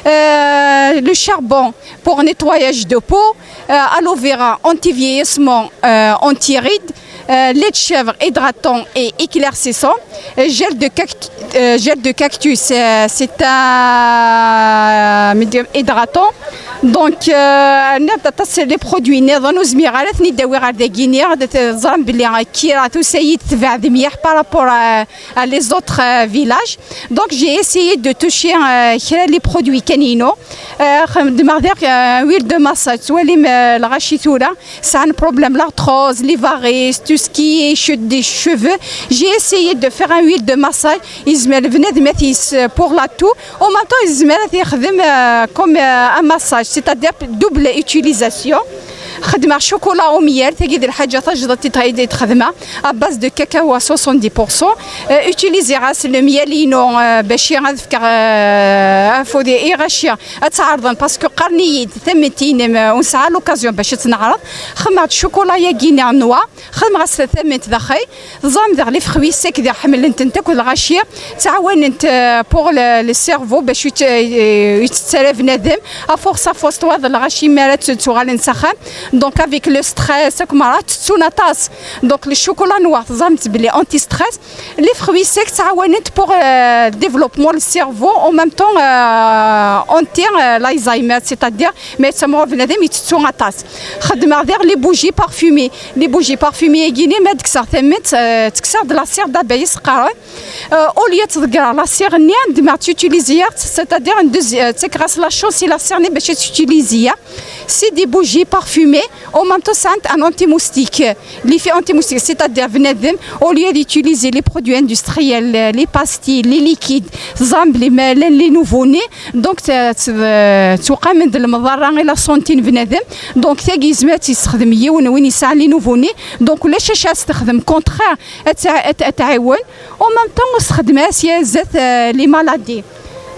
Euh, le charbon pour nettoyage de peau. Euh, aloe vera, anti-vieillissement, euh, anti-rides. Euh, lait de chèvre hydratant et éclaircissant. Euh, gel de cact-, euh, gel de cactus, euh, c'est un médium hydratant. Donc, euh, c'est les produits nniḍen ur zmireɣ ara ad ten-id-awiɣ ar dagini, ad teẓrem belli, euh, Kira tusa-yi-d tebɛed mliḥ par rapport à, à les autres, euh, villages. Donc, j'ai essayé de toucher, euh, kra les produits kan-inu. Euh, xedmeɣ diɣ, euh, huile de massage, tettwalim, euh, lɣaci tura, sɛan problème l'arthrose, les varices, tout ce qui est chute des cheveux. J'ai essayé de faire un huile de massage. Yezmer bnadem ad t-yes-, pour la toux. En même temps, yezmer ad t-yexdem, euh, comme, euh, un massage, c'est-à-dire double utilisation. Xedmeɣ chocolat au miel, tagi d lḥaǧa tajdiṭ i t-, i t-xedmeɣ, à base de cacao à soixante-dix pour cent. Euh, utiliser-as le miel-inu, euh, bac ad fkeɣ, euh, afud i lɣaci. Ad tt-ɛerḍen, parce que qqaren-iyi-d, tament-inem, euh, ur nesɛi l'occasion bac ad tt-neɛreḍ. Xedmeɣ-d ccukulat-agi-nni noix, xedmeɣ-as tament daxel. Teẓram daɣ les fruits secs, diɣ ḥemmlen-tent akk lɣaci. Ttɛawanent, euh, pour le, le cerveau, bac ur tt-, euh, ur yettett ara bnadem. À force, à force, twaḍ lɣaci mi ara tt-, ttuɣalen s axxam. Donc, avec le stress, akk merra, ttettun aṭas. Donc, le chocolat noir, teẓramt belli anti-stress. Les fruits secs ttɛawanent pour, euh, développement le cerveau, en même temps, euh, anti, euh, l'Alzheimer, c'est-à-dire, mais ça me revenait, mais tu sont atas. Xedmeɣ diɣ les bougies parfumées. Les bougies parfumées-agi-nni, ma d-kkseɣ tament, euh, ttekkseɣ-d la cire d'abeille, s qqaren. Euh, au lieu de la cire-nni, xedmeɣ-tt utiliser, c'est-à-dire, euh, ttekkseɣ-as la chance i la cire-nni bac ad tt-utiliser. C'est des bougies parfumées, en même temps, c'est un anti-moustique. L'effet anti-moustique, c'est-à-dire, bnadem, au lieu d'utiliser les produits industriels, euh, les pastilles, les liquides, teẓram belli ma llan les nouveau-nés, donc, euh, t-, euh, ttwaqamen-d lemḍerra i la santé n bnadem. Donc, tagi yezmer ad tt-yessexdem yiwen win yesɛan les nouveau-nés. Donc, ulac acu ara s-texdem, contraire, ad tɛ-, ad, ad tɛiwen. En même temps, ur sxedmeɣ ara sya zdat, euh, les maladies.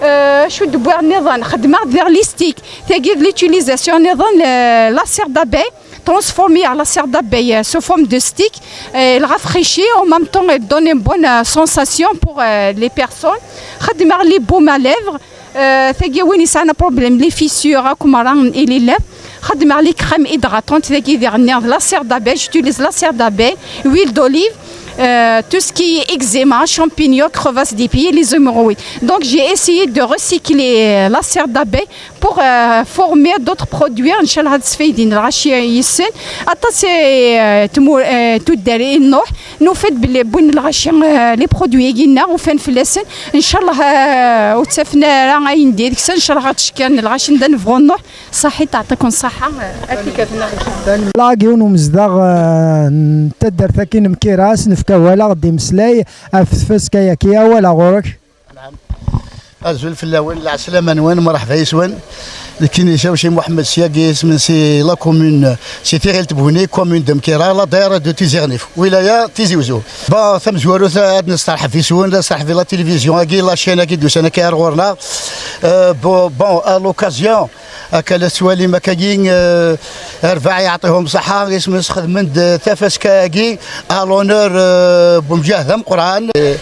Euh, acu d-wwiɣ nniḍen? Xedmeɣ diɣ les sticks. Tagi d l'utilisation nniḍen, euh, la cire d'abeille, transformée en la cire d'abeille, euh, sous forme de stick. Euh, elle rafraîchit, en même temps, elle donne une bonne, euh, sensation pour, euh, les personnes. Xedmeɣ les baumes à lèvres. Euh, tagi win yesɛan problème, les fissures, akk merra i les lèvres. Xedmeɣ les crèmes hydratantes, tagi diɣ nniɣ la cire d'abeille, j'utilise la cire d'abeille, huile d'olive, Euh, tout ce qui est eczéma, champignons, crevasse des pieds, les hémorroïdes. Donc j'ai essayé de recycler, euh, la cire d'abeille pour, euh, former d'autres produits. Inchallah, هاد السفايدين الغاشية يسن. Aṭas, euh, تمو-, euh, تدار النوح. نوفد بلي بون الغاشية، euh, les produits يجينا وفان فلاسن. Inchallah, euh, وتسافنا راه غاين ديركسن. Inchallah غتشكان الغاشي ندن فغو النوح. صحيت، يعطيكم الصحة. Lag yiwen umezdaɣ, eh, n taddart-agi n Mkira, s nefka awal ad d-imeslay ɣef tfaska-agi. Awal ɣur-k. Azul fell-awen, lɛeslama-nwen, mṛeḥba yes-wen. Nekkini Cawci Muḥemmed, syagi isem-nnes si la commune, si Tiɣilt Bugni, commune de Mkira, la daïra de Tizi Ɣnif, wilaya Tizi Wezzu. Bon, tamezwarut ad nesteṛḥeb yes-wen, ad nesteṛḥeb i la télévision-agi, la chaîne-agi d-yusan akka ar ɣur-neɣ. Euh, bon, bon, à l'occasion, akka la tettwalim akkagi, euh, rrbeɛ, yeɛṭihum ṣṣeḥḥa, isem-nnes xedmen-d tafaska-agi à l'honneur, euh, n umjahed ameqqran, euh,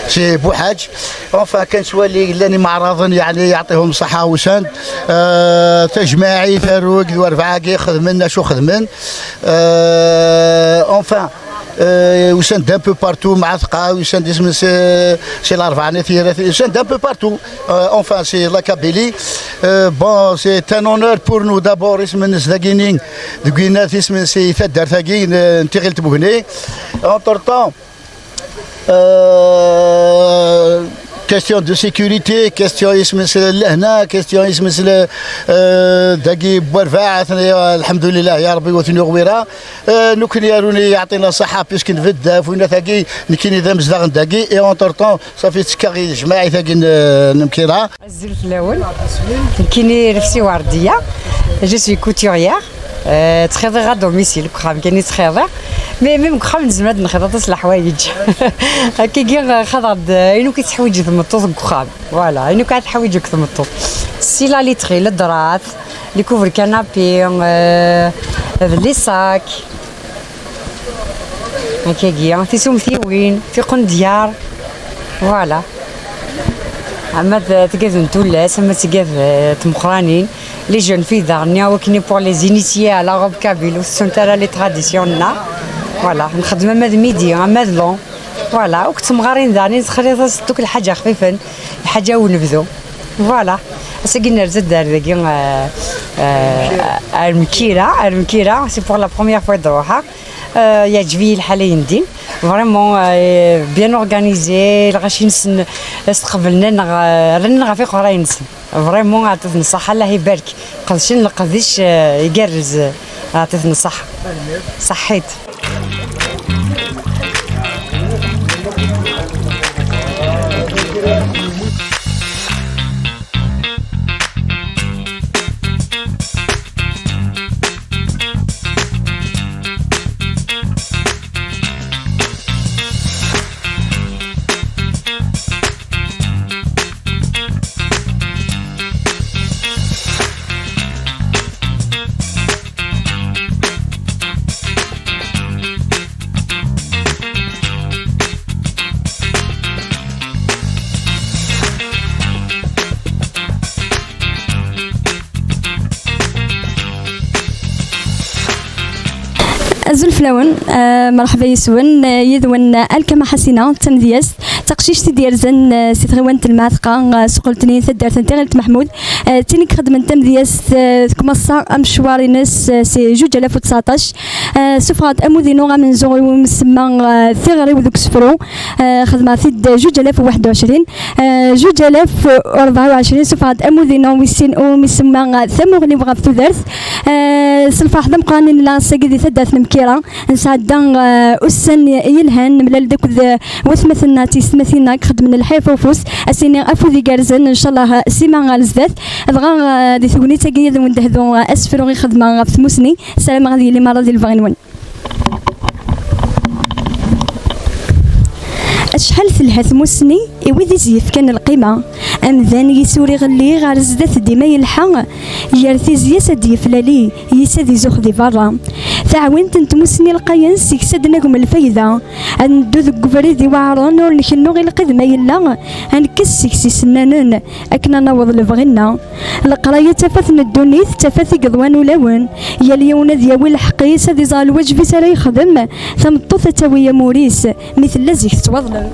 si Buḥaǧ. Enfin, kan nettwali llan imeɛraḍen, yeɛni yeɛṭihum ṣṣeḥḥa, usan-d, euh, tajmaɛit, arug d werbeɛ-agi xedmen acu xedmen. Euh, enfin, euh, usan-d d'un peu partout, Mɛatqa, usan-d isem-nnes, euh, si Larebɛa n At Yiraten, usan-d d'un peu partout. Euh, enfin, c'est la Kabylie. Euh, bon, c'est un honneur pour nous d'abord, isem-nnes dagini, deg winat isem-nnes si taddart-agi n, n Tiɣilt Bugni. Entre-temps, euh, question de sécurité, question isem-nnes lehna, question isem-nnes, euh, dagi n werbeɛ, atni, alḥemdulillah, ya Rebbi, wa tni uɣwira. Euh, nekkni aruni yeɛṭina ṣṣeḥḥa, puisque nbedd ɣef winat-agi, nekkini d amezdaɣ n dagi, et entre-temps, صافي تسكا غي جماعي ثاقي نمكيرا. Azul fell-awen. Nekkini Nefsi Werdiya. Je suis couturière. Euh, ttxiḍiɣ à domicile, deg uxxam kan i ttxiḍiɣ. Mais même deg uxxam nezmer ad nxiḍ aṭas n leḥwayeǧ. Akkagi, euh, xaḍeɣ-d, euh, ayen akk i teḥwiǧ tmeṭṭut deg uxxam. Voilà, ayen akk i teḥwiǧ deg tmeṭṭut. Si la literie, ledrat, les couvre-canapés, euh, les sacs. Akkagi, tisumtiwin, tiqendyar. Voilà. Ama d tigad n tullas, ama d tigad, eh, tmeqranin. Les jeunes filles daɣen, akken pour les initiés à la robe kabyle, ur tettunt ara les traditions-nneɣ. Voilà, nxeddem ama d midi, ama d long. Voilà, akk d temɣarin daɣen, i nexliḍ-as-d akk lḥaǧa xfifen, lḥaǧa n unebdu. Voilà. Ass-agi nerza-d ar dagi, eh, eh, ar Mkira, ar Mkira, c'est pour la première fois i d-ruḥeɣ. Euh, yeɛǧeb-iyi lḥal ayendin. Vraiment, euh, bien organisé, lɣaci-nsen, euh, steqblen-aneɣ, euh, rran-aneɣ ɣef iqerray-nsen. Vraiment, ɛṭit-ten ṣṣeḥḥa, Allah ibarek. Qedcen leqdic, euh, igerrez, euh, ɛṭit-ten ṣṣeḥḥa. Ṣeḥḥit. Azul fell-awen, eh, merḥba yes-wen, eh, yid-wen, eh, Alkama Ḥasina, d tamedyazt, d taqcict i d-yerzan, eh, si tɣiwant n Lmeɛtqa, eh, suqel-ttni taddart n Tiɣilt Meḥmud. Eh, d tin i ixedmen tamedyazt, eh, tkumaṣṣa amecwar-ines, eh, si juǧ alaf u tseɛṭac. Eh, sufɣeɣ-d amud-inu amenzu i wumi semma, eh, Tiɣri deg usefru. Eh, xedmeɣ-t-id juǧ alaf u waḥed u ɛecrin. Eh, juǧ alaf u rebɛa u ɛecrin, sufɣeɣ-d amud-inu wis sin, umi semma, eh, Tamuɣli-w ɣef tudert. Eh, s lferḥ d ameqqran i nella ass-agi di taddart n Mkira. Nesɛedda, eh, ussan yelhan, nemlal-d akked, eh, watmaten-nneɣ d teysetmatin-nneɣ i ixeddmen lḥif ufus. Ad s-iniɣ afud igerrzen, ncallah, eh, sima ɣer zdat. Dɣa, eh, di tegnit-agi ad wen-d-hdu, eh, asefru i xedmeɣ ɣef tmusni. Ssarameɣ ad yili merra di lebɣi-nwen. Acḥal telha tmusni i wid i s-yefkan lqima. Amdan yis ur iɣelli, ɣer zdat dima yelḥa. Gar tizya-s ad d-yeflali, yis ad izux di berra. Taɛwint n tmussni lqayen seg-s ad d-nagem lfayda. Ad neddu deg ubrid iweɛren, ur nkennu i lqid ma yella, ad nekkes seg-s isennanen akken ad naweḍ lebɣi-nneɣ. Leqraya d tafat n ddunit, d tafat i yeḍwan ulawen. Yal yiwen ad yawi lḥeqq-is, ad iẓer lwaǧeb-is ara yexdem. Tameṭṭut ad tawi amur-is mi tella zik tettwaḍlem.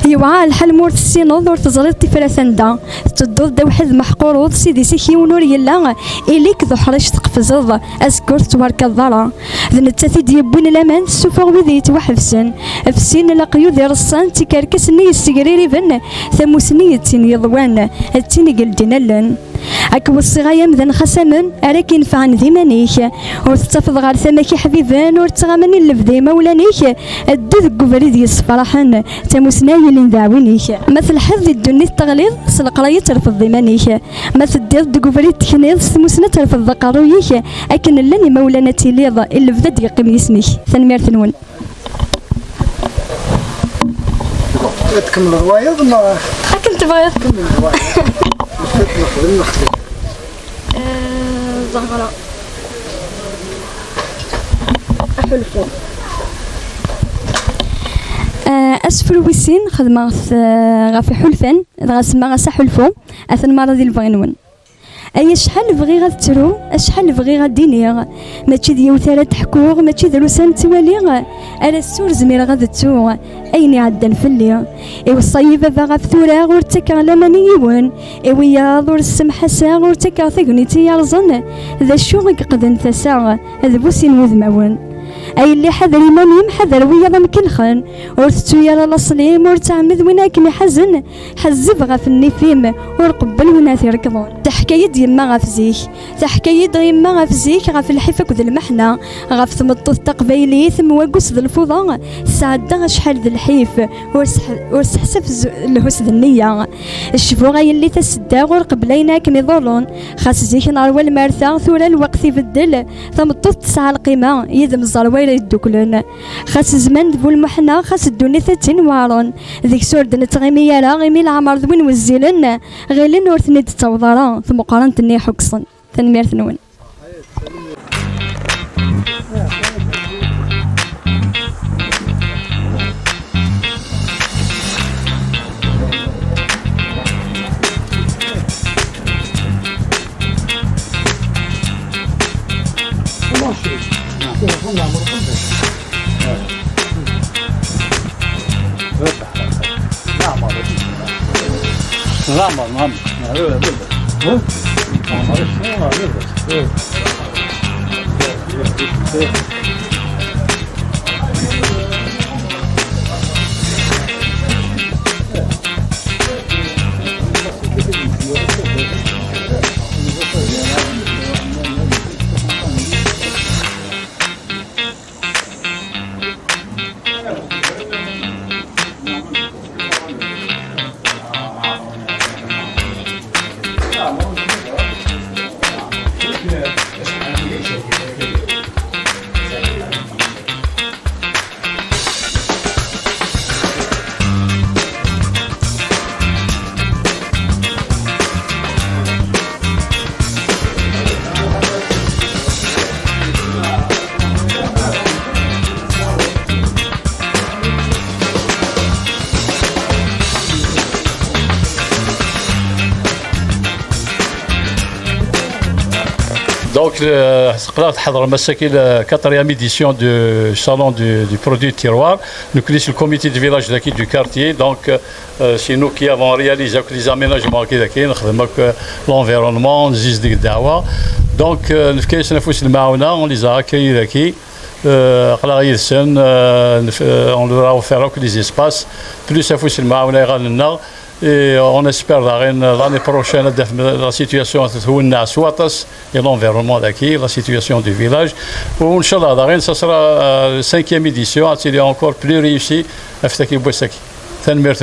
Yewɛer lḥal ma ur tessineḍ, ur teẓriḍ tifrat anda. Tettedduḍ-d awḥed meḥqureḍ, s idis-ik yiwen ur yella, ili-k d uḥric tqefzeḍ, azekka ur tettwarkaḍeḍ ara. D nettat i d-yewwin laman, tessufuɣ wid yettwaḥebsen. F sin leqyud ireṣṣan, d tikerkas-nni yessegririben, tamusni d tin yeḍwan, d tin i yeldin allen. Ad k-weṣṣiɣ ay amdan xas amen ara k-inefɛen d iman-ik. Ur tettafeḍ ɣer tama-k iḥbiben, ur ttɣaman i lebda imawlan-ik, ddu deg ubrid yessefraḥen, tamusna yelin d aɛwin-ik. Ma telḥiḍ di ddunit teɣliḍ, s leqraya terfeḍ d iman-ik. Ma teddiḍ deg ubrid tekniḍ, s tmusna terfeḍ d aqerruy-ik, akken llan imawlan ad tiliḍ, i lebda d-yeqqim yisem-ik. Tanemmirt-nwen. Ad tkemmleḍ wayeḍ neɣ? Akken tebɣiḍ. Kemmel wayeḍ. Ad nexdem, nexdem. Eh, Zahra. Aḥulfu. Eh, asefru wis sin xedmeɣ-t, eh, ɣef iḥulfan, dɣa semmaɣ-as aḥulfu, atan merra di lebɣi-nwen. Ay acḥal bɣiɣ ad ttruɣ, acḥal bɣiɣ ad d-iniɣ. Mačči d yiwet ara d-ḥkuɣ, mačči drus ara ttwaliɣ. Ar ass-a ur zmireɣ ad ttuɣ ayen iɛeddan fell-i. Iweṣṣa-yi baba ɣef tura, ur ttakeɣ laman i yiwen. I wiyaḍ ur ssemḥaseɣ, ur ttakeɣ tagnit i yerẓen. D acu i yeqden tasa d bu sin wudmawen. A yelli ḥader iman-im, ḥader wiyaḍ am kelxen. Ur tettu ara laṣel-im, ur ttɛemmed win akken iḥazen. Ḥezzeb ɣef nnif-im, ur qebbel win ara t-irekḍen. Teḥka-yi-d yemma ɣef zik. Teḥka-yi-d yemma ɣef zik, ɣef lḥif akked lmeḥna, ɣef tmeṭṭut taqbaylit, m waggus d lfuḍa, tesɛedda acḥal d lḥif, ur seḥ-, ur seḥsab z-, lhus d nniya. Cbu a yelli tasedda, ur qebbel ayen akken iḍurren. Xas zik nerwa lmerta, tura lweqt ibeddel, tameṭṭut tesɛa lqima, yid-m ẓer wayra yedduklen. Xas zzman d bu lmuḥna, xas ddunit ad tt-inweɛren. Deg-s ur d-nettɣimi ara, imi leɛmer d win wezzilen, ɣilen ur ten-id-tettaweḍ ara tmeqqrant-nni iḥukksen. Tanemmirt-nwen. نعمر، نعمر. Donc, euh, teqleɣ tḥeḍrem ass-agi la quatrième édition du salon du, du produit de terroir. Nekkni s le comité de village daki du quartier, donc, euh, c'est nous qui avons réalisé les aménagements daki, nexdem akk, euh, l'environnement, nzizdeg ddeɛwa. Donc, euh, nefka-yasen afus n lemɛawna, on les a accueillis daki. Euh, aql-aɣ yid-sen, euh, nef-, euh, on leur a offert akk les espaces, plus afus n lemɛawna iɣallen-nneɣ. Et on espère daɣen l'année prochaine ad taf la situation twenneɛ s waṭas, et l'environnement daki, la situation du village. Ou inchallah daɣen, ça sera, euh, la cinquième édition, ad tili encore plus réussie ɣef taki n wass-agi. Tanemmirt.